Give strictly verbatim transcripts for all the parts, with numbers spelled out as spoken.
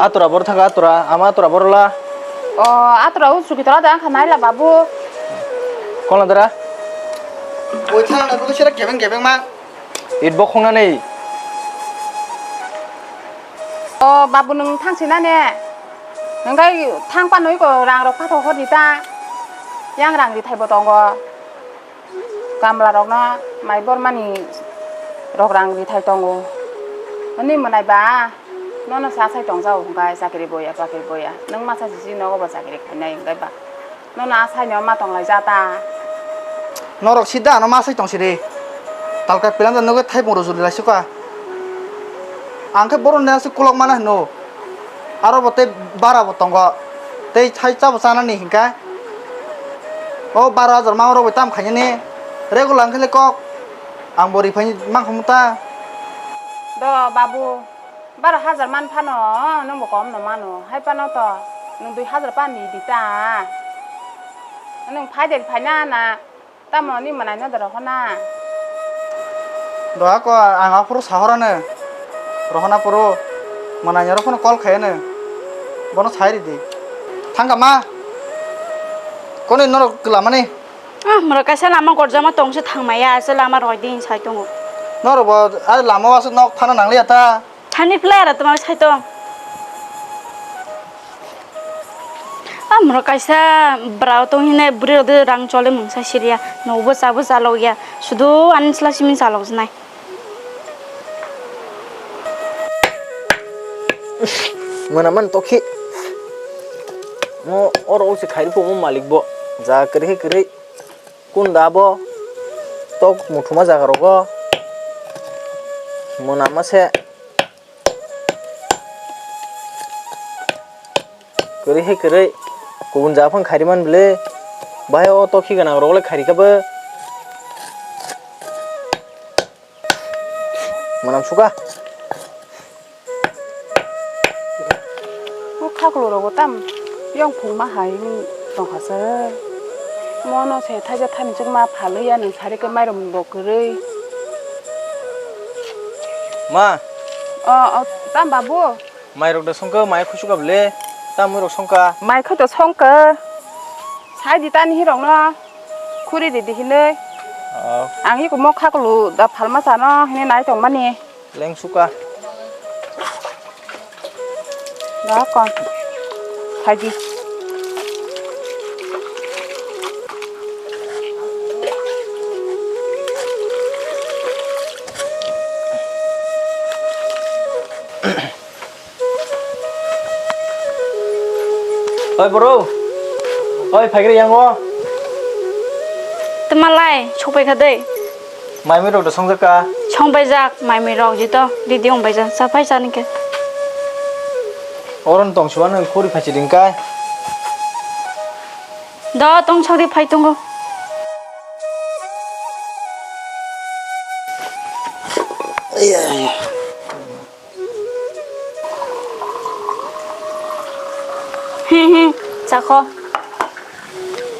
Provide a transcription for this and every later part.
Atura bor thaka atura, ama atura bor la. O, atura u suki tora da kha naila babu. Kono dara? Oi thang na ko sira kebeng kebeng ma. It bo khong na nei. O, babu nung thang sina ne. Nung kai thang pa noi ko rang rok pa thok hor di ta. Yang rang di thai bo tongo. Kamlarokno mai bormani rok rang rithai tongo. Hwnwi mwnaiba nono sa sai tongjao hwnkhe chakri boya, chakri boya. Nwng masa sisi nogo bo chakri khainai hwnkhe ba nono a saino ma tonglaijata. Norok sida ano ma sai tong sidi. Talkai pilamda nugwi thaipung rujuli laisukha. Ang khe borokni aswk kulok mana hino. Aro bo tei bara bo tongo. Tei thai chabo chanani hinkhe. O baro hajar mangrok bai tam khainani. Regular wngkhe le kok. Ang bo riphai mankha muta. Do babu, baro hajar man phano nwng bo kom no mano. Hai phano to nwng dui hajar pan di di ta. Nwng phai de phai na na. Tamo ni mwnai no da rohona? Doha ko ang aphuru sahorano. Rohona phuru mwnai no rohona call khaiyano. Bono sai ridi. Thangka ma. Koni norok lamani? Ah, mura kaisa lama gorjama tongse thangmaya, ase lama roi din sai tongo. Norok bo a lama o aswk nok thana nangliya ta. Thani phlai aro tongma sai tong. Amro kaisa bwrao tong hine bwrwi rok de rang chole mungsa siriya. Nobo chabo chalok ya. Sudu ani chwla simi chalok jnai. Mona man tokhi. Mo oro usi khairi po mo malik bo. Ja kwrwi kwrwi. Kunda bo. Tok muthuma jaga rogo. Mona ma se. Kwrwi hai kwrwi. Kubun jaga phang khairi man bwle. Bahai o tokhi gwnang rok le khairi kha bo. Mwnam suka. O khaklo rogo tam yong phung ma hai wng tong kha se. Mono se thaija thani chuk ma phalwi ya nwng sari khe mairum bo kwrwi. Ma. O, o, tam babu. Mairok da songkha, mai khusuka bwle, tamwi rok songkha. Mai kho to songkha. Sai di tani hirok no. Khuri di di hinwi. Oh. Ang iko mo khakulu da phalma sano hinwi nai tongmani. Leng suka. Da kon. Sai di. Oi bro, oi phaikre yango. Tmalai sokpai kha dei. Mai mui rok da songjak ka. Songpai jak mai mui rok jito didi ongpai jak sa phai sa nike. Oron tong suan khuri phachi ding kai. Do tong sori phai tongo. Hmm, hmm, chakho.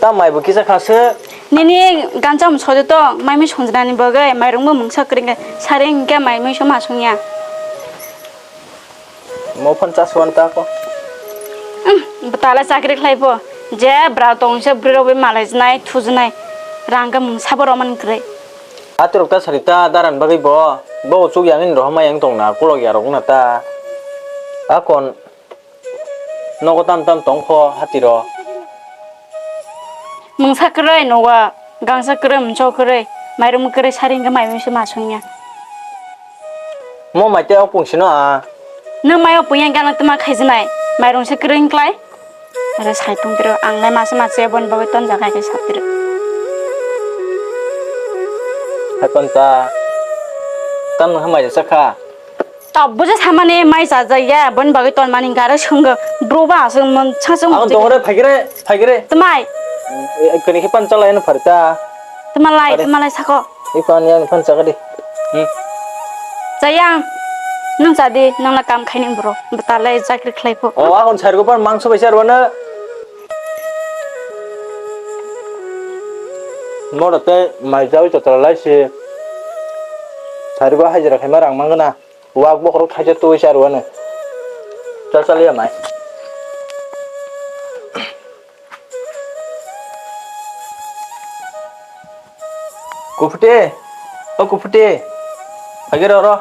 Ta mai bo kisa kha se. Nini gancham sojo to, mai mi sonjnani bagwi, mairung bo mungsa kwrwngkhe, sari hinkhe mai mi soma songya. Mo phan chaswan ta ko. Hmm, bwtala chakri khlai pho. Je bra tong se bwrwi rok bai malai jnai, thujnai. Rang khe mungsa bo romani kwrwi. Aturok ta sari ta daran bagwi bo, bo chuk yang ni rohorma yang tong na, kolok ya rok na ta. Akon nogo tam tam tong kho hati ro. Mungsa kwrwi nogo, gangsa kwrwi, mungsa kwrwi, mairum kwrwi, sari hwnkhe mairum se ma songya. Mo mai tei opung sino a. Nang mai opung yang gana tuma khaijinai, mairum se kwrwi hwnkhlai. Aro sai tongphiro, ang nai masa masa ya boni bagwi tonjak hai khe saphiro. Hai panta. Tam nang hamai jasa kha. Tabbo je samani mai chajak ya, boni bagwi tonmani hwnkhe aro swnggo. Bro ba swng mon sa swng. Ang tongre phaikre, phaikre. Twmai. Kani khe pan chalai no pharta. Twmalai, twmalai sako. Ipan yang pan chakadi. Hmm. Chayang, nung chadi, nung na kam khaini bro. Bwtalai chakri khlai pho. O, akon sari go pan mangso bai sar wana. Moro te mai jawi to tala lai si. Sari go hajira khaima rang mangana. Wak bokhorok thaisa twi sa rwano. Chal chal ya mai. Kuphute, o Kuphute, phaikhe rw rw.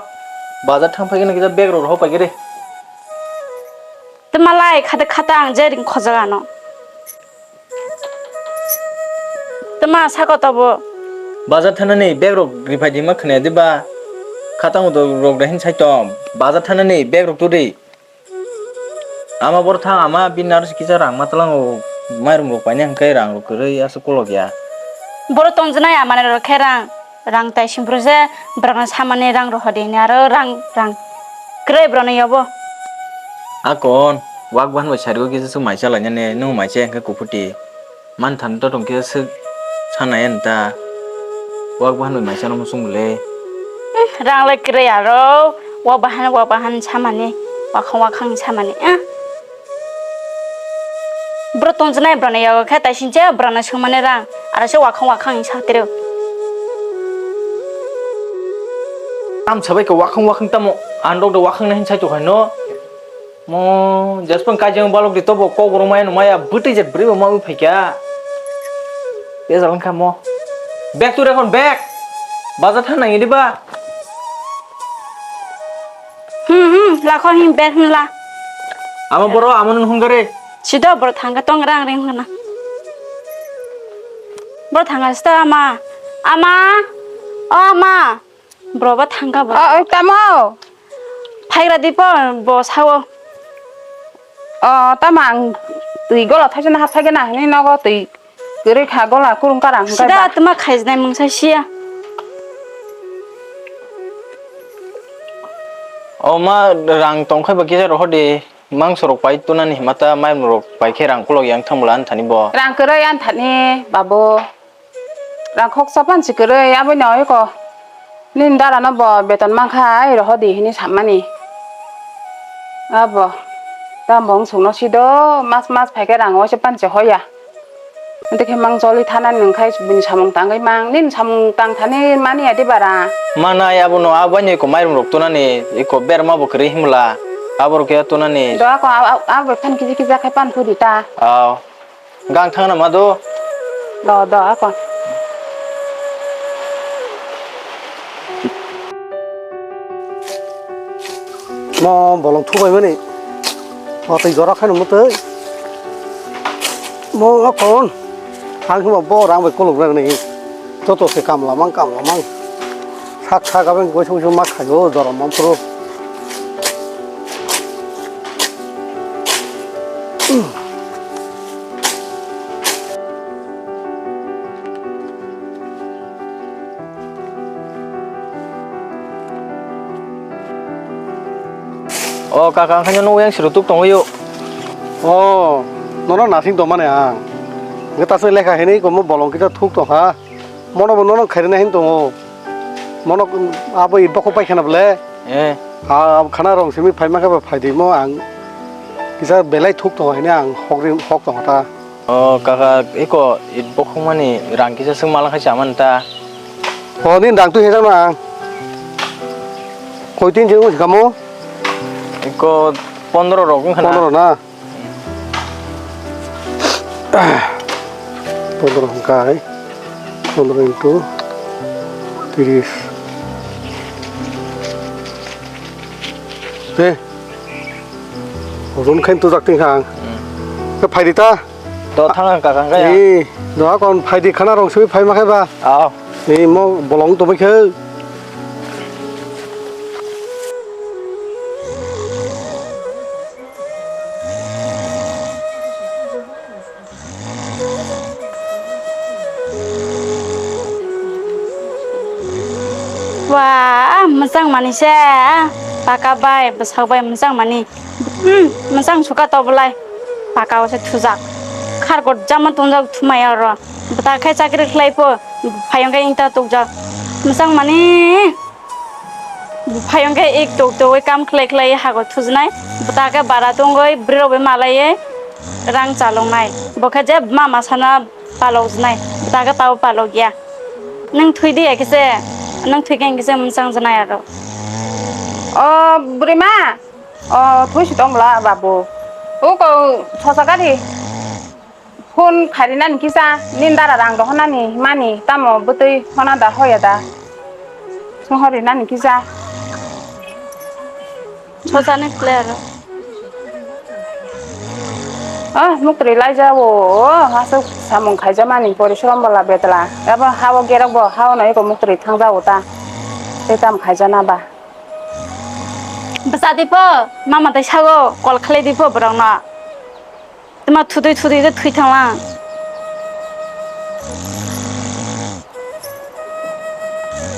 Bazar thang phaikhe nw kisa bag rw rw phaikhe re. Tei malai khate khata ang je ring khojak ano. Tama saka tabo. Bazar thanani bag rok riphai di ma khwnaya di ba. Khatang do rok da hin sai tom. Bazar thanani bag rok turi. Ama bor thang ama bin nar kisa rang ma tlang o mairum rok paina hwnkhe rang rok kwrwi aswk kolok ya. Boro tongjanai amani rok khe rang. Rang tai simpru je borokno samani rang rohor di hwnwi aro rang, rang kwrwi borokno yobo. Akon, wak bahan bai sarigo kisa swk mai chalainani, nwng mai chaya hwnkhe Kuphute. Man thani to tong kisa swk sanai ani ta. Wak bahan bai mai chano muchung le. Hmm, rang lai kwrwi aro, wak bahan, wak bahan samani, wakhang, wakhang samani, ah. Bro tongjanai broni yago khe taisinche broni swngmani rang, aro se wakhang wakhang wngwi satirw. Tamsa bai khe wakhang wakhang tamo, ang dok de wakhang nai hin sai tokhaino. Mo, jespan kaijang balok di tobo kok borok maya no maya bwtwi jet bwrwi bo mawi phaikha. Bejal wngkha mo. Bag twi rakhon bag. Bazar thang nang idi ba. Hmm, hmm, lakho hin bag hin la. Ama boro, ama nung hung gare. Sido boro thangka tong rang ring hana. Boro thangka sto ama. Ama. O ama. Boro ba thangka bo. O, o, tamo. Phaigra di po, bo sao. O, tamo ang twi golo thaisa na hapsai gana hini nogo twi. Kwrwi kha gola kurung karang hwnkhe sida ba. Atwma khaijnai mungsa siya. O ma rang tongkhai ba kisa rohor di. Mangso rok pai tunani himata mai rok pai khe rang kulok yang thang bwla anthani bo. Rang kwrwi anthani babu. Rang khoksa pansi kwrwi aboino eko. Nini dara no bo beton mankha ai rohor di hini samani. Abo. Tamo wng sungno sido mas mas phaikhe rang waisa pansi hoya. Hwnkhe mang choli thanani hwnkhe bini samung tangwi mang, nini samung tang thani mani ya de bara. Manai abono a baini eko mairum rok tunani, eko berma bo kwrwi himla, aborok ya tunani. Do ako a, a, a bai phan kiji kija khai pan pudi ta. Aw. Gang thangna ma do. Do, do ako. Mo bolong thubai mani. Mo twi jora khaino mo twi. Mo akon. Ang hima bo rang bai kolok rang ni. Joto se kam lamang, kam lamang. Sak sak abeng goi song song ma khayo jora mo phuru. O kaka, ang khaino nukgo yang siro tuk tongwi o. O, nono nasing tongmani ang. Nge tasuk lekha hinwi komo bolong kisa thuk tongkha. Mono bo nono khairina hin tongo. Mono abo i bokho paikha na bole. Eh. A, abo khana rong simi phaima khe bo phai di mo ang. Kisa belai thuk tongo hinwi ang hokri, hok tongkha ta. O kaka, eko it bokhokmani rang kisa swk malangkha chamani ta. O nini rang twi hejak na. Koi tin jeng wngkha mo? Eko pondro rok wngkha na. Pondro na. Pondro wngkha hai. Pondro into tiris. He. Run khain tujak tin kha ang. Hmm. Ke phai di ta. To thang ang kaka kaya. Ee, doha kon phai di khana rong sui phai ma khai ba. Aw. Ee, mo bolong to bai khe. Wah, mwchang mani se. Paka bai, bwsao bai mwchang mani. Hmm, mwchang suka to bolai. Paka o se thujak. Khar got jama tongjak thumai oro. Bwta khe chakri khlai po. Phayong khe inta tukjak. Mwchang mani. Buphai wngkhe ik tok tokwi kam khlai khlai hago thujnai. Bwta khe bara tongwi bwrwi rok bai malaiwi rang chaloknai. Bo khe je mama sana palokjnai. Bwta khe tabo palokya. Nwng thwi di ya khe se, nwng thwi khe khe se mwchang jnai aro. O bwrwi ma, O, thwi si tong bwla, babu. O, ko, sosa gari. Phone khairi nani kisa, nini dara rang dohor nani, mani, tamo bwtwi hona da, hoya da. Song hori nani kisa. Sosa ni player. Ah, mukri lai ja o, aswk samung khaija mani, porishrom bwla betla. Abo ha o gerok bo, ha o no eko mukri thang ja o ta. Tei tam khaija na ba. Bwsa di pho, mama tei sago, kol khlai di pho borok no. Tma thudui thudui de thwi thanglang.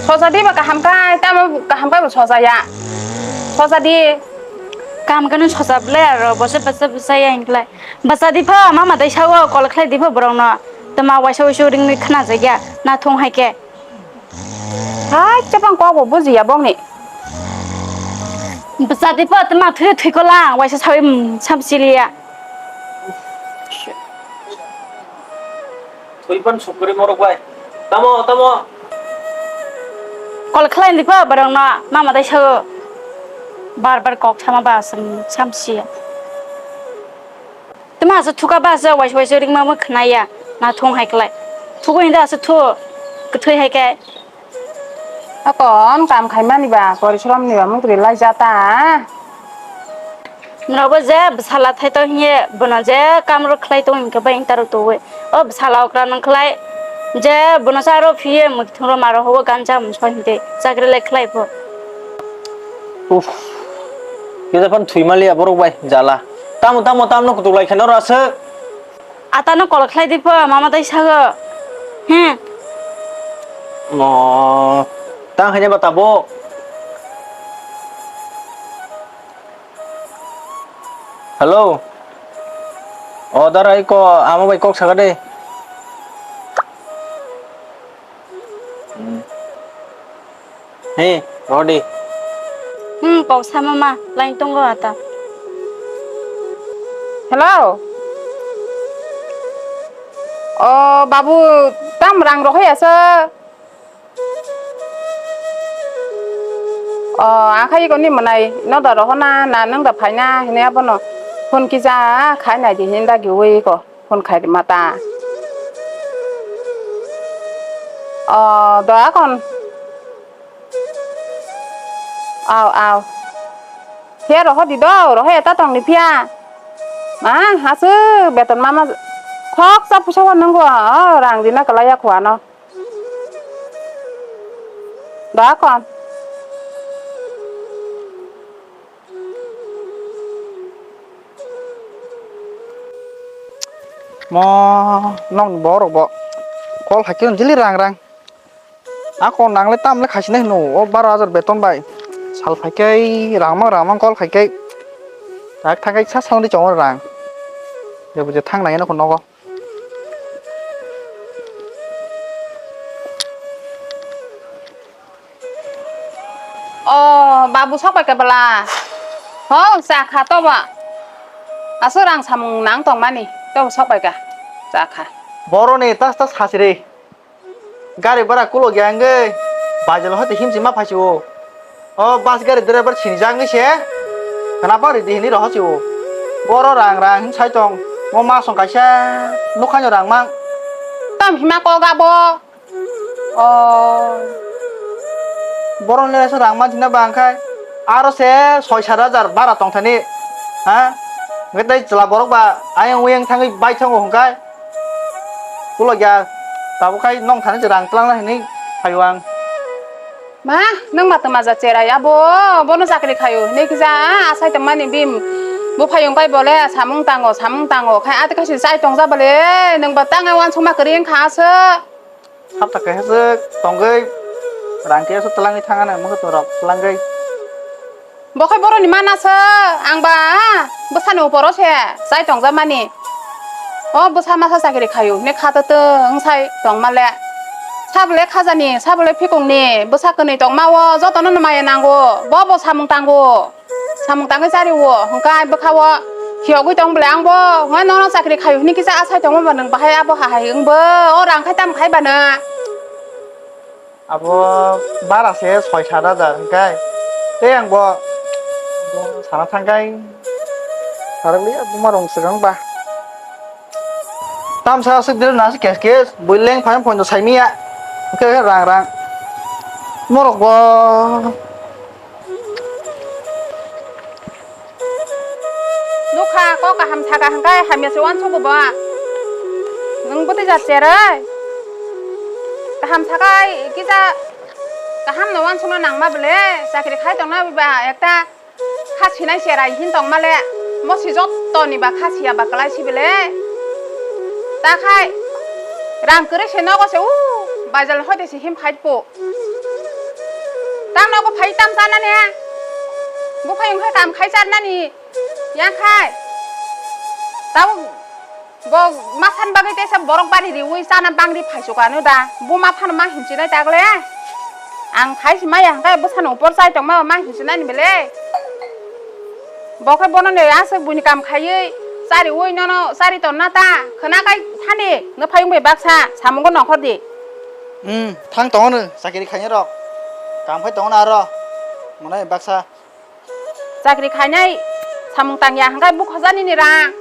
Sosa di ba kaham kai, tamo kaham kai bo sosa ya. Sosa di. Kaham kano sosa ble aro, bose bose bose ya inglai. Bwsa di pho, mama tei sago, kol khlai di pho borok no. Tma waisa waisa ring ring khna jagya, na thung hai khe. Hai, chapang kok bo bujiya bongni. Bwsa di pho, tma thwi thwi kolang, waisa sawi, mm, sam siliya. Thwi pan sukri morok bai. Tamo, tamo. Kol khlai di pho, borok no, mama tei sago. Bar bar kok sama ba, sam, sam siya. Tma aswk thuka ba aswk waisa waisa ringma ma khwnaya, na thung hai klai. Thugo hinda aswk thu, kwthwi hai khe. Akon kam khaimani ba, porishrom ni ba, mukri lai jata. Nobo je bwsala thai to hiye, bono je kam rok khlai to hinkhe bai taro to we. O bwsala okra nang khlai, je bono sa ro phiye, mukthung ro maro hobo ganja mso hinte, chakri lai khlai pho. Uff. Kisa phan thwi maliya borok bai jala. Tamo, tamo, tamno kutuk lai khe noro aswk. Atano kol khlai di pho, mama tei sago. He. Mo, tang hanya ba tabo. Hello. O dara iko, amo bai kok saga de. Hmm. He, rodi. Hmm, kok sama ma, lain tunggu ata. Hello. O, babu, tam rang rohoi asa. O, akhai ko ni manai, no da rohona, na nang da phaina, hine abono. Phone kisa, khai nai di, hinda gi ui ko. Phone khai mata. O, doa kon. Aw, aw. Phiya roho di do, roho eta tong ni phiya. Ma, hasu beton mama. Khok sa pusa wa nanggo, o, rang dina kalaya khwa no. Doa kon. Mo nokni borok bo call hai khe jili rang rang. Ako nangle tamle khaisinai hino o baro hajar beton bai. Sal phai khe rangma rangma call khai khe. Tak thang khe sa salni chongo rang. Jebo je thang nai nokho nogo. O, babu sok pai khe bwla. Ho, cha kha tobo. Aswk rang samung nang tongmani. Tobo sok pai kha. Cha kha. Boroni tas tas khasiri. Gari bara kulo gya wngwi. Bajalo hoite himsi ma phaisio. O bus gari driver sinijak wngwi se. Khna pari di hini rohosio. Boro rang rang hin sai tong. Mo ma song kaisa nukhanyo rang mang. Tam hima kok abo. O. Borok le se rang manchina bang khai aro se soi sat hajar bara tong thani. Ha? Hwnkhe tei chwla borok ba ayang uyang thangwi bai thango hwnkhe. Ulo ya tabuk khai nong thani se rang twlang hinwi phaio ang. Ma, nwng ma twma ja cherai abo, bono chakri khaio hinwi kisa asai tongmani bim. Buphai wng bai bole samung tango, samung tango khai ati kaisa chai tongja bole, nwng ba tangai wansukma kwrwi wngkha aswk. Hapta kaisa se tongwi rang khe se twlangwi thangana mokhe to rok twlangwi. Bo khai boroni mana se ang ba bwsani uporo se chai tongjakmani. O bwsa masa chakri khaio hwnwi kha to to wng sai tongma le. Sabo le khajani, sabo le phikungni, bwsa kwnwi tongma o jotono no maya nango. Bo bo samung tango. Samung tangwi chari o, hwnkhe ai bwkha o phiyogwi tong bwle ang bo, hwnwi nono chakri khaio hwnwi kisa asai tongma ba nwng bahai abo hahai wng bo, o rang khai tamo khai ba no? Abo bara se soi sat hajar hwnkhe, tei ang bo Sana thangkai. Sarang liya buma rong segang ba. Tam sa asuk dil nasi kes kes. Buileng phai phone to sai miya. Oke oke rang rang. Morok bo. Nukha ko kaham saka hangkai hamya se uansuk ba. Nwng bwtwi jat cherai. Kaham sakai kisa kaham no uansukna nangma bwle chakri khai tongna ba ekta. Kha sinai se rai hin tong male, mo si jotto ni ba kha siya ba kwlai si bele. Ta khai rang kwrwi se nogo se u baijal hoi de si him phai po. Tam nogo phai tam cha nani ha. Bu phai wng khai kam khai char nani. Yang khai. Tabuk Bo ma phan bagwi teisa borok bari riwi chana bangri phaichukano da. Bo ma phano ma hinchinai tagle. Ang khai si maya hwnkhe bwsano upor chai tongma ma hinchinani bele. Bo khe bono ni aswk buini kam khaiwi chariwi nono chari tonna ta. Khwna kai thani no phayung bai baksa samungo nongkhor di. Hmm, thang tongo no chakiri khainai rok. Kam khai tongo no aro. Mwnai baksa. Chakri khainai samung tangya hwnkhe bukhojanini rang.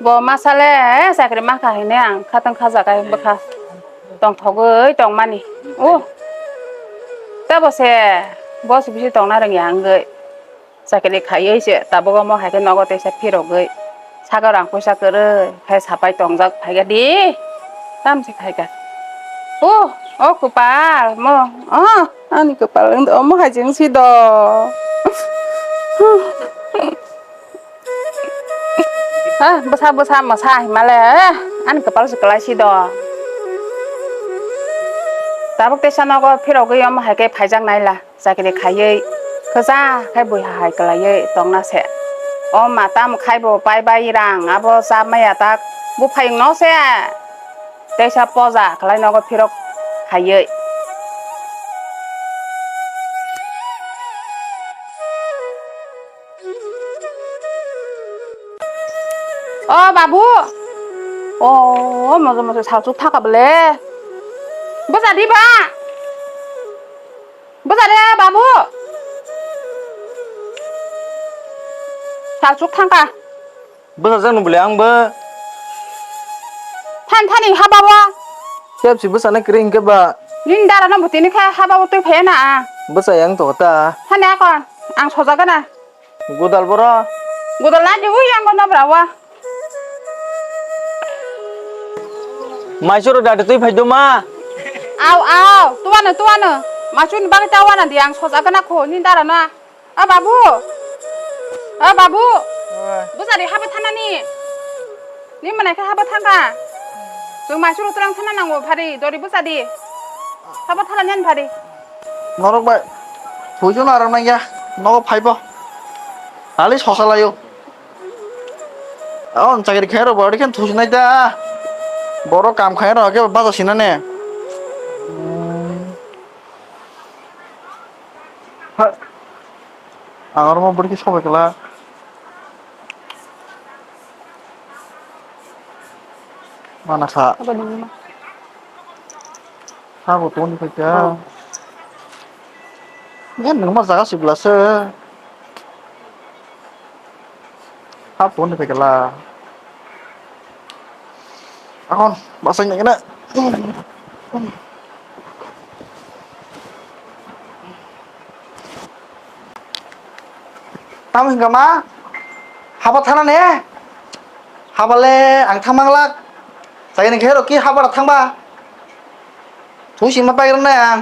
Bo masale chakri mankha hinwi ang khatang khajakai bwkha tongthogwi tongmani. O tebo se boss bisi tongna rwngya wngwi chakri khaiwi se tabuk omo hai khe nogo teisa phirogwi. Sago rang puisa kwrwi khai sapai tongjak phaikha di. Tamsi khaikha. Oh, oh, kwpal mo. Oh, ani kwpal wng do, omo hai jeng si do. Ah, bwsa bwsa mwsa himale. Eh, ani kwpal se kwlai si do. Tabuk teisa nogo phirogwi omo hai khe phaijak naila. Chakri khaiwi kwcha khe bui hai kwlaiwi tongna se. O mata mwkhai bo pai bai rang abo cha maya tak buphayung no se. Teisa poja khlai nogo phirok khaiwi. O babu. O mojo mojo salsuk thaka bole. Bwsa di ba. Bwsa de babu. Salsuk thangka. Bwsa jang nubole ang bo. Than thani haba bo. Kebsi bwsa na kiri hingke ba. Nini dara no butini khe haba bo twi phaya na. Bwsa yang to ta. Thani akon ang soja gana. Godal boro. Godal na di ui yang no bra wa. Maisoro dati twi phai do ma. Aw aw, tuwano tuwano. Masuni bagwi ta wana di ang soja gana kho ni dara na. A babu. A babu. Oi. Bwsa di haba thanani. Ni manai khe haba thangka. Chwng maisoro twlang thana nango phari dori bwsa di. Haba thala nyan phari. Norok bai. Thuijo na aram nangya. Nogo phaibo. Ali sosa layo. Aw, chakri khairok bo, ari khe thusinai da. Borok kam khairok khe baja sinane. Ha. Ang oro mo bwrwi khe sobai kla. Mana kha. Abo nini ma. Ha bo toni kha kya. Oh. Ngen nang ma jaga sibla se. Ha phone ni phaikala. Akon basai nang na. Tamo hingka ma? Haba thana ne? Haba le ang thang manglak. Chaya ni khe rok ki haba rok thangba. Thui si ma pai rok nai ang.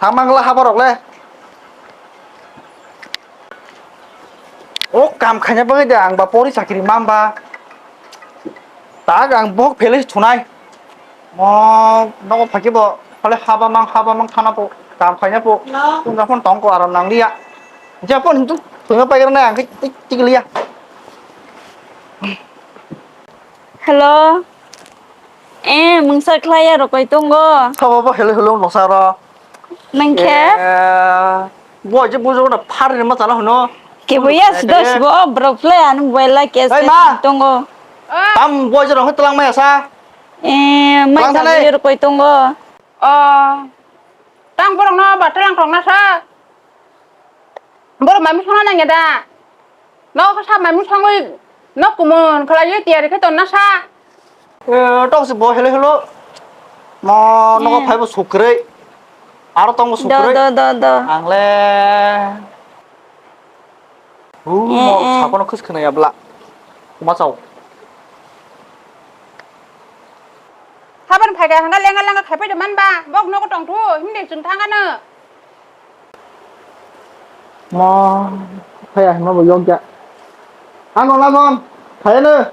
Thang manglak haba rok le. O kam khaina bagwi de ang ba pori chakri mamba. Tak ang bohok phele thunai. Mo nogo phaki bo phale haba mang haba mang thana po kam khaina po. No. Tungja phone tong ko aram nang liya. Ja phone hintu thunga pai nai ang tik tik liya. Hello. Eh, mungsa khlaiya rokoi tongo. Thabo bo hello hello moksa ro. Nang khe? Eh, bo je bujo na phar ni ma chala hwno. Kebo yes dos bo bro play anu mobile la case tongo. Tam bo je rong tlang ma sa. Eh, mai sa rokoi tongo. Oh. Tang borok no ba tlang khong na sa. Borok mai mui songna nangya da? Nogo sa mai mui songwi nok kumun khlaiwi tiyari khe tonna sa. Eh, tok si bo hello hello. Mo nogo phaibo sukrei. Aro tongo sukrei. Do, do, do, do. Ang le. Hu, eh, mo eh, sakono khis khna ya bla. Kuma chao. Haban phai kha hanga lenga lenga khai phai de man ba. Bok nogo tong thu, himde chwng thang ano. Mo, phai ya hima bo yong kya. Ano lagon, phai ano.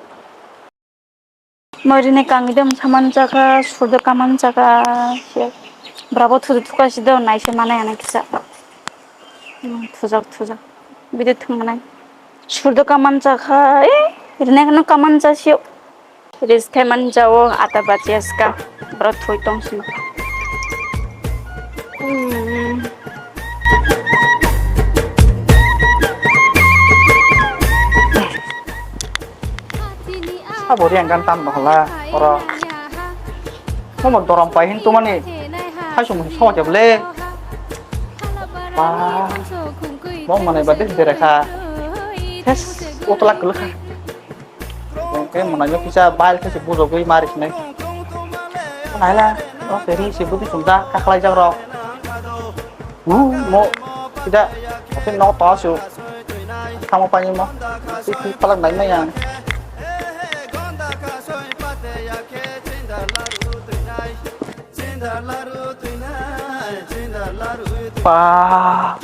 Moirini kangidom saman chakha, surdo kaman chakha, se brabo thudu thuka sido naise manai ana kisa. Hmm, thujak, thujak. Bidi thwngmanai. Surdo kaman chakha, eh, rine kheno kaman chasio. Ris thaiman jao, ata bachiaska. Bro thui tong sino. Hmm. Sabo riang gan tam no hala, oro. Momo dorom pai hin tumani, hai sum sawa kebele. Ba, mong manai ba deh berekha. Hes, utla kulukha. Ke mwnai no kisa bail khe se bujogwi mari sinai. Naila, o se ri se budi sumda kakhlai jak rok. Hu, mo, sida, ase no to asu. Thamo pani mo. Si si palak nai mai yang. Pa.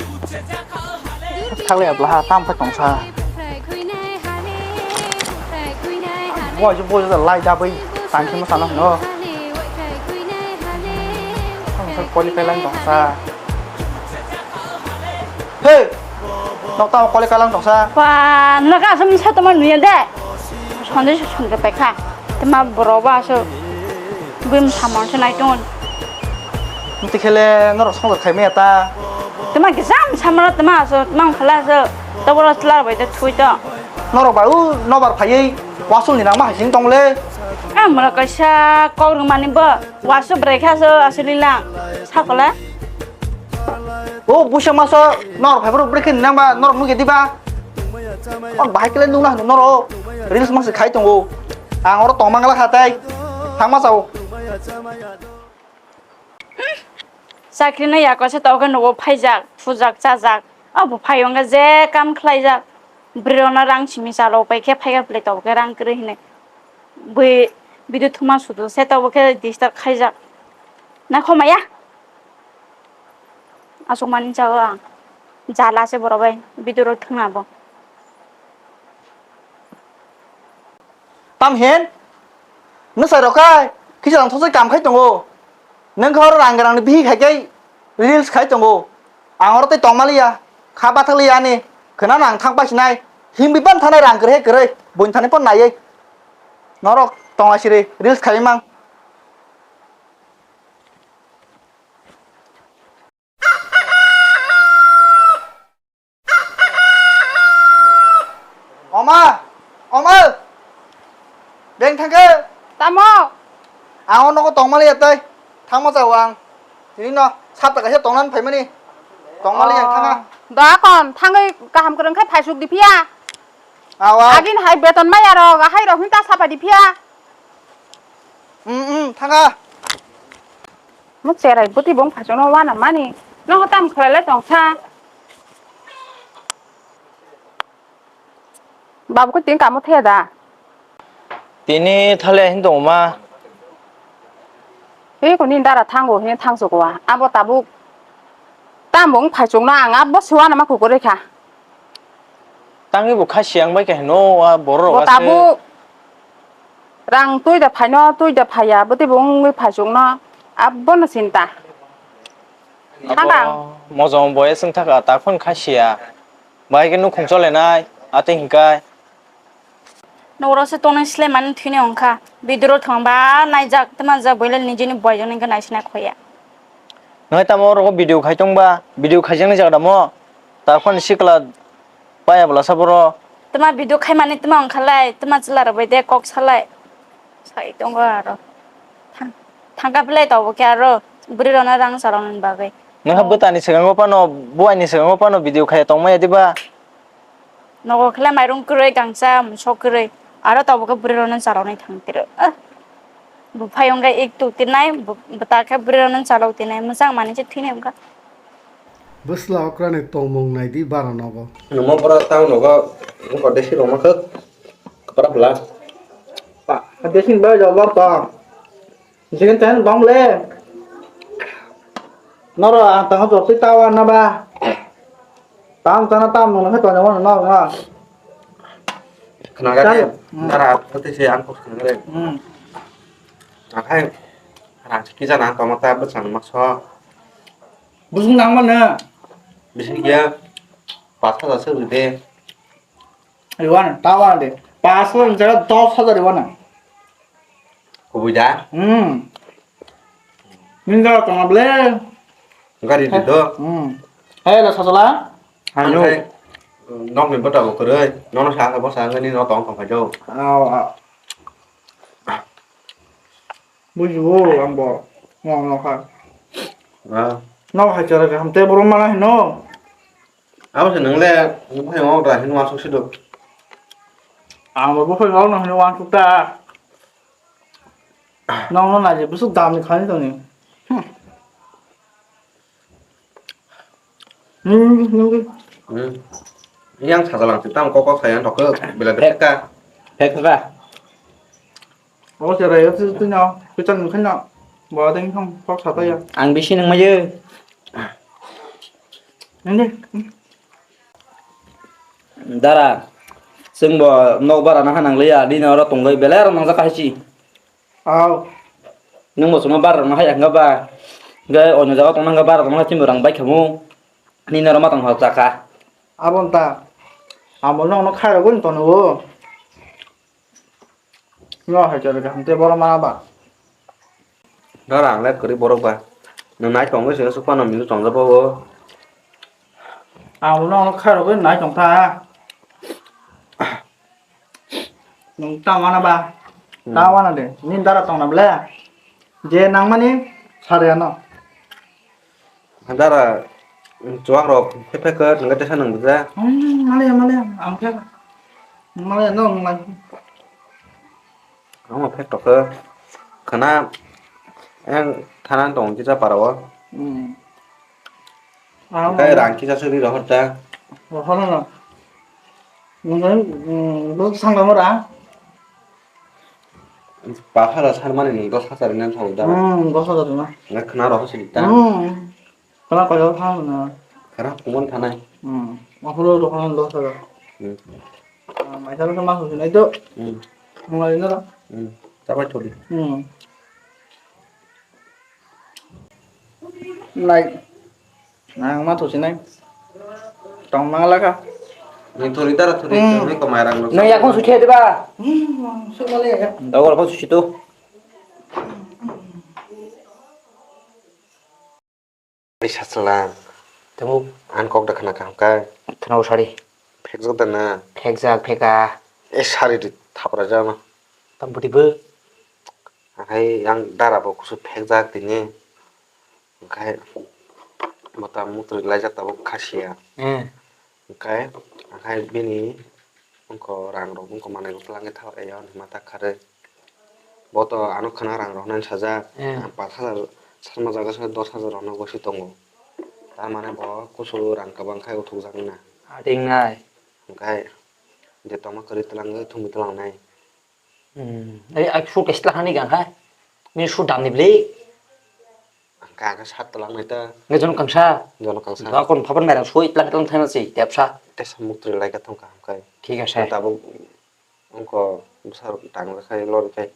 Thakle abla ha tam khe tongsa. Bo je bo je lai da bai tang khe ma sana no. Tongsa qualify lang tongsa. Hey! Nok tamo kole kalang tongsa. Wa, naka asam sa toma nuya de. Sonde sonde pekha. Tema boro ba so. Bim samon se nai ton. Nti khele norok songdor khai maya ta. Tema kisam samara tema so, mang khala so. Toboro chlar bai de thui to. Norok ba u nobar phaiyi wasul ni nangma hasing tongle. Amra kaisa kok rwmani bo. Wasu bwrwi kha so aswk lilang. Sakola. O busa masa nor phai borok bwrwi khe nang ba nor nugwi diba. O bahai kle nung na hwn noro reels masa khai tongo. Ang oro tongmang la kha tai. Thang ma sao. Chakri no yako se tokhe nugo phaijak, thujak, chajak. O bo phai wngkha je kam khlaijak. Bwrwi rok no rang simi chalo pai khe phai khe phle tokhe rang kwrwi hinwi. Bwi video thuma sudu se tokhe disturb khaijak. Na khomaya. Aswk mani jago ang. Jala se borok bai video rok thwngna bo. Tam hen? Nwsai rok khai kisa lang thosai kam khai tongo. Nwng khe oro rang rang ni bihi khai khe reels khai tongo. Ang oro tei tongma liya. Kha bathak liya ani. Khwna nang thang pasinai. Himbi ban thanai rang kwrwi kwrwi. Buini thani pon naiwi. Norok tongla siri reels khai mang. Oma! Oma! Beng thangkhe? Tamo? Ang o nogo tongmani ya tei. Thangma chao ang. Tini no sapta kaisa tongnan phaimani. Tongmani yang thanga. Da kon, thangwi kaham kwrwng khe phaisuk di phiya. Awa. Agin hai beton maya rok, hai rok hinta sapa di phiya. Um, um, thanga. Mo cherai bwtwi bo wng phaisukno uanamani. Nogo tamo khlailai tongsa. Babu ko tini kamo thaya da? Tini thale hin tongo ma. He ko nini dara thango, he thangsugo a. Abo tabuk tamo wng phaisukno ang abo se uanama kukurwi kha. Tangwi bo kha siyang bai khe hino, a borok rok bo ase. Tabuk rang twi da phaino, twi da phaiya, bwtwi bo wngwi phaisukno, abono sinta. Abo thangkha. Mojong boyes wng thaka, takhon kha siya. Bahai khe nukhung cholenai, atwi hinkai. Noro se tongnai slai mani thwini wngkha. Bidro thwngba naijak, tma jak, boile nijini boyjoni wngkha naisinai khoya. Nai tamo oro video khai tongba, video khaijaknai jaga damo. Takhon sikla Paya bwlasa boro. Tma video khaimani tma wngkhalai, tma chwla rok bai de kok salai. Sai tongo aro. Thang-, thangka belai tongo khe aro bwrwi rokno rang charoknani bagwi. Nokha bwtani swkango phano, buaini swkango phano video khaiya tongmaya diba? Nogo khle mairung kwrwi gangsa, sok kwrwi. Aro tabuk khe bwrwi rokno chaloknai thang tiro. Ah. Buphai wngkha ek tuk tinai, bu-, bwta khe bwrwi rokno chalok tinai. Mwchang mani se thwinai wngkha. Bwsla okrani tongmung naidi bara nogo. Nungmo boro town nogo, wngkha desi rok makhuk, kwpra bwla. Pa, desi ni bagwi jobor tong. Second time bang le. Noro ang tang jok twi tawa na ba. Tam tana tam nung khe tonjak mano noro na. Khna ga de. Hmm. Dara pati se ang kok khna ga de. Hmm. Akhai rang se kisa nang tongma ta bwsang mak so. Busung nang mano. Bisi ya. Pas hajar se ride. Iwan, tawa de. Pas hajar jaga dos hajar iwan. Kubui da? Hmm. Nini dara tongna ble. Gari di do. Hmm. Hai la sasala. Hanu. Nokni bota bo kwrwi. Nono sa sa bosa ngani no tong tong phai do. Aw, aw. Bujibo ang bo. Nong nokha. Ah. Nok hai chara kaham te borom mana hino. Abo se nang le, buphai wng da hin wansuk si do. Ang bo buphai wng no hin wansuk ta. Nong no naji busuk dam ni khani toni. Hmm. Hmm, hmm. Hmm. Yang sajalang si tam kok kok sayang thok ke bila Pek. Deka. Pek ka. O cherai o twi twi no, kwchang nung khe no, bo ding thong kok sa twi ya. Ang bisi nung mayo. Nung di. Dara, chwng bo nok bara na hanang liya, nini oro tongwi belai aro nang jaka hai si. Aw. Nung bo chuma bara na hai ang ba. Ga onyo jaga tong nang bara tong na chimbo rang bai khamu. Nini oro ma tong hok jaka. Abon ta. Amo nong no khai rogwi tono. No hai chari kaham tei borom mana ba? Dara ang le kwrwi borok ba. Nwng nai tongwi se aswk phano milu tongjak bo. Ang bo no khairogwi nai tong kha. Nwng ta mana ba? Hmm. Ta mana de. Ni dara tong na ble. Je nang mani sari ano. Dara, chuwak rok phek phek khe, nwng tesa nwng bwja. Hmm, maliya, maliya, ang phek. Maliya, no, nwng lai. Ang phek tok khe. Khana, ang thana tong kisa para o. Hmm. Ang Kai rang kisa suri rohor ta. Rohor no. Nwng, hmm, bo sangla mora. Pakhara sanmani nwng dos hajar hwnwi ang saui da. Hmm, dos hajar hwnwi. Nga khna rok sili ta. Hmm. Khna koi rok thang na. Khna phungman thanai. Hmm. Aphuru rok dos hajar. Hmm. Ah, maisa rok ma sui nai do. Hmm. Ngai na. Hmm. Chabai thodi. Hmm. Nai. Ang ma thusi nai. Tong mang la kha. Ni thori dara thori Hmm. thori ko mai rang lo. Nai yakung suchi de ba. Hmm, su ma le ya. Dogor ko suchi to. Ai sachwlang. Tamo. Ang kok da khna kaham kai. Khna o sari. Phekjak da na. Phekjak pheka. E sari di thapra jana. Tam buti bo. Hai ang dara bo kusu phekjak tini. Hwnkhe mwta mutrwi laijak tabuk kha siya. Eh. Hwnkhe, hwnkhe bini wngkha rang rok wngkha manwi bo twlangwi thabai ya hwnwi ma tak kharwi. Bo to ano khwna rang rok hwnwi sajak. Eh. Ang pash hajar salma jaga se dos hajar rok no gosi tongo. Tamani bo kusu rang kwbang khai uthukjak na. Ating nai. Hwnkhe je tongma kwrwi twlangwi thumwi twlangnai. Hmm. Ai, ai, su kaisa tla hani gang hai. Ni su dam ni bli. Ang ka ka sat tlang nai ta. Nge jono kangsa. Jono kangsa. Ba kon phapan merang sui tlang tlang thang si, tep sa. Te samuk tri lai ka thong ka ham kai. Thik ase. Tabuk ongko bwsarok tang la khai lori khai.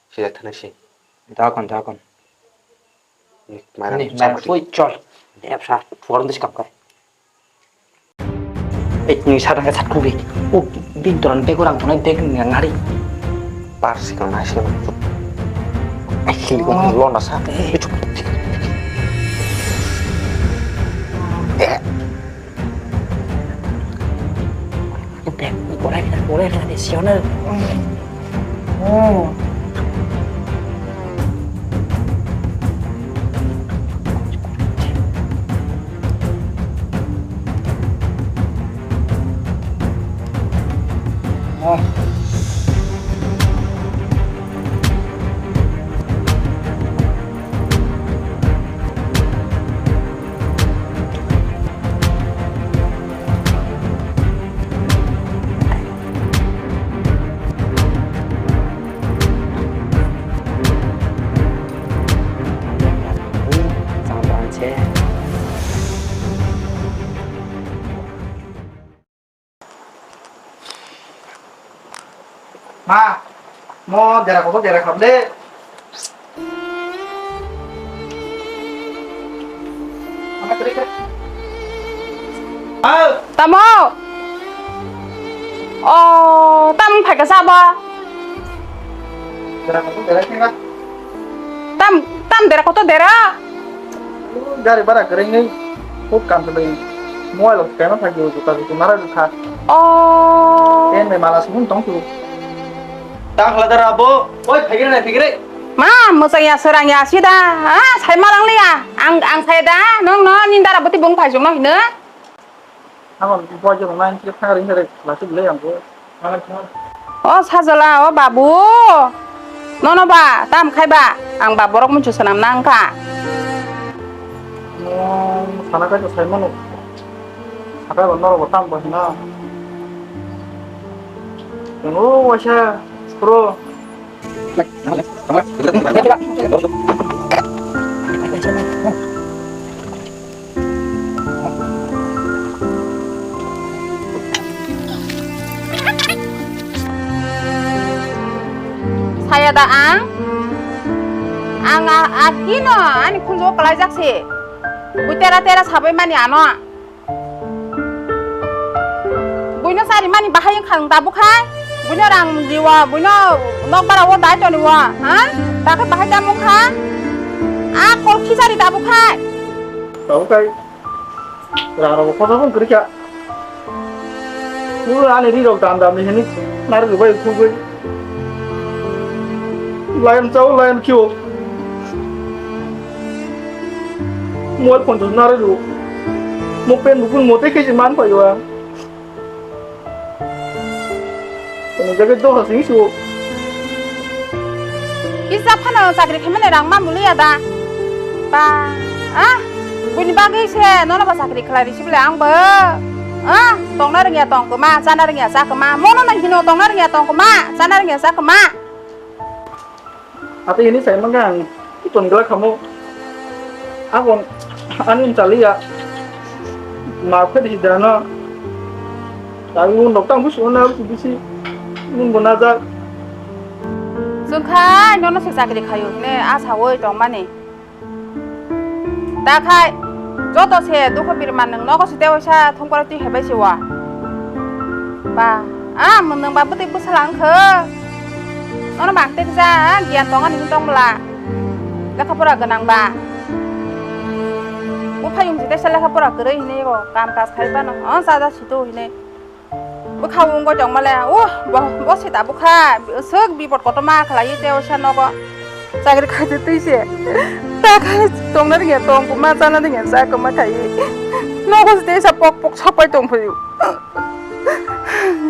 Sila thana si. Da kon, da kon. Ni, mairang Ni, chapati. Mairang sui chol. Tep sa. Fuaron dis kam kai. Ek ni sa tang sat kubi. O bin toran bego rang tonai beg ni ngari. Par sikang nai sikang. Ek sili ko Oh. Lo na sa. Eh. Bichuk. Eh. Beg, boleh, boleh, boleh, siapa? Oh. Ma, mo dera kotor dera kham de. Tamo? O, tam phai ka sabo? Dera kotor dera khe ba? Tam, tam dera kotor dera? Gari bara kwrwngwi huk kam kwlwi mobile o kema phai juta juta nara jukha. Oh. Ken bai mala sumung tong tu. Tang khala dara bo. Oi, phai gre na phai gre. Ma, mwchang ya, srang ya, sida. Ah, sai ma lang liya. Ang, ang sai da. Nong no, nin dara bwtwi bung phai jong no hino. Amo boy jong nang khe thang ring khe lasuk le ang bo. O sajala, o babu. Nono ba, tam khai ba. Ang ba borok muchu sanam nang kha. Mo sana kai to sai mano. Sakai ba norok bo tam bo hina. Ngo waisa pro. Saya da ang, ang a-, agino ani khunjo kwlaijak se. Bui tera tera sabai mani ano. Buino sari mani bahai wngkha nwng tabuk khai. Buino rang diwo, buino nokbara wo dai toniwo, ha? Takhe bahai dam wngkha. A kol khisari tabuk khai. Tabuk khai. Rang rok kotor wng kwrwi kha. Nini ani ri rok dam dam ni hini nari rok bai khugwi. Lion chao, lion kio. Mobile phone to nari ru. Mo pen bukun mo te khe man payo. Tong jaga doha sing su. Kisa phano chakri khaimani rang ma muliya da. Ba, ah, buini bagwi se nono ba chakri khlai risi bole ang bo. Ah, tongna rwngya tong kwma, chana rwngya cha kwma. Mono nang hino tongna rwngya tong kwma, chana rwngya cha kwma. Ate hini sai mangga ang iton gela kamo. Akon ani chaliya. Ma phedi dano. Tawi un dok tang busu na busu bisi. Mun bo na ja. Chwngkhai nono se chakri khayo ne asa oi tong mani. Ta khai, joto se dukhu birman nwng nogo se tewaisa thongpara twi hebai se wa. Ba, ah, nwng ba bwtwi bwsala wngkhe. Nono ba ang tei kisa, ah, giyan tong ani tong bwla. Lekha pora gwnang ba. Buphayung se teisa lekha pora kwrwi hinwi bo, kam kaj khai phano, oh, cha ja situ hinwi. Bwkha wngwi tongmale, uh, bo, bo sita bwkha, swk bipot kotorma khlaiwi tei oisa nogo chakri khaitwi twi se. Ta khai tongna rwngya tong kwma, chana rwngya cha kwma khaiwi. Nogo se teisa pok pok sapai tongphuru.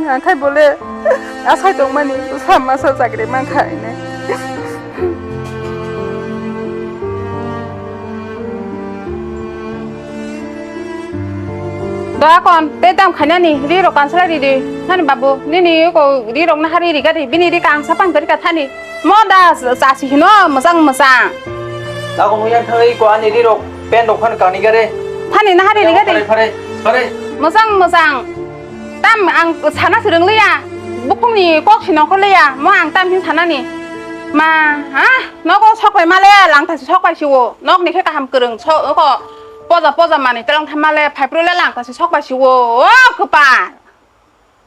Ang khai bole asai tongmani, bwsa masa chakri mankha hwnwi. Doa kon, tei dam khainani, ri rok kansalai ridi. Nani babu, nini ko ri rok nahari rigadi, bini ri kangsa pang gari ka thani. Mo da chasi hino, mwchang mwchang. Tago mo yang thangwi ko ani ri rok pen rok phan kani gare. Thani nahari rigadi. Phare, phare, phare. Mwchang mwchang. Tam ang sana swrwng liya. Bukhungni kok si nongkhor liya. Mo ang tam hin sanani. Ma, ha? Nogo sok pai male langthasi sok pai siwo. Nokni khe kaham kwrwng so ko poja poja manwi twlang tha male phaipru le langthasi sok pai siwo. O kwpal.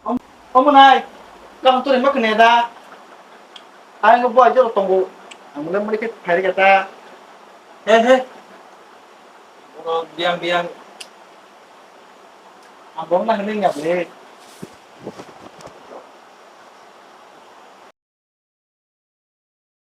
Om-, omo nai. Kaham turi ma kne da. Ang bo ajo tongo. Ang le mani khe phairi kata. He he. Oro biang biang. Ang bo na hne nya ble.